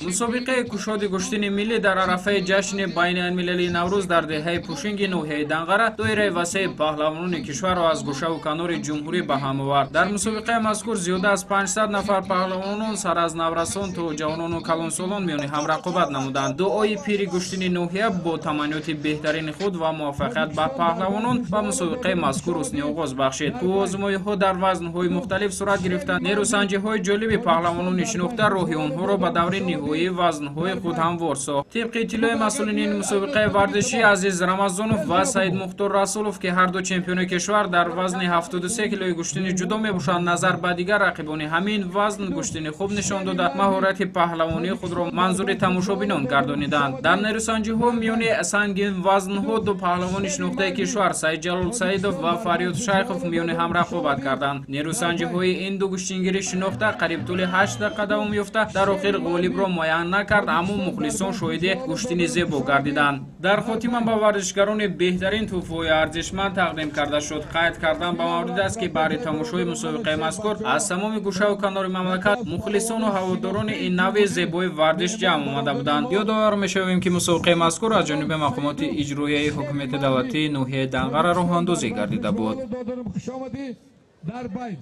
Мусобиқаи кушоди гӯштини миллӣ дар арафаи ҷашни байналмилалии Наврӯз дар деҳаи Пушинги ноҳияи Данғара доираи васеи паҳлавонони кишварро аз гӯшаву канори ҷумҳурӣ ба ҳам овард. Дар мусобиқаи мазкур зиёда аз 500 нафар паҳлавонон сар аз наврасон то ҷавонону калонсолон миёни ҳам рақобат намуданд. Дуои пири гӯштини ноҳия бо таманниёти беҳтарини худ ва муваффақият ба паҳлавонон ба мусобиқаи мазкур ҳусни оғоз бахшид. Қувваозмоиҳо дар вазнҳои мухталиф сурат гирифтанд. Нерӯсанҷиҳои ҷолиби паҳлавонони шинохта роҳи онҳоро ба даври ниҳоии вазнҳои худ ҳамвор сохт. Тибқи иттилои масъулини мусобиқаи варзишӣ, Азиз Рамазонов ва Саидмухтор Расулов, ки ҳарду чемпиони кишвар дар вазни 73 килои гӯштини ҷудо мебошанд, назар ба дигар рақибони ҳамин вазн гӯштини хуб нишон дода, маҳорати паҳлавонии худро манзури тамошобинон гардониданд. Дар нерӯсанҷиҳо миёни сангин вазнҳо ду паҳлавони шинохтаи кишвар Саидҷалол Саидов ва Фарёд Шайхов миёни ҳам рақобат карданд. Нерӯсанҷиҳои ин ду гӯштингири шинохта қариб тӯли 8 дақиқа давом ёфта, дар охир ғолибро муайян накард, аммо мухлисон шоҳиди гӯштини зебо гардиданд. Дар хотима ба варзишгарони беҳтарин тӯҳфаҳои арзишманд тақдим карда шуд. Қайд кардан ба маврид аст, ки баҳри тамошои мусобиқаи мазкур аз тамоми гӯшаву канори мамлакат мухлисону ҳаводорони ин нави зебои варзиш ҷамъ омада буданд. Ёдовар мешавем, ки мусобиқаи мазкур аз ҷониби мақомоти иҷроияи ҳукумати давлатии ноҳияи Данғара роҳандозӣ гардида буд. Хуш омадӣ дар байн.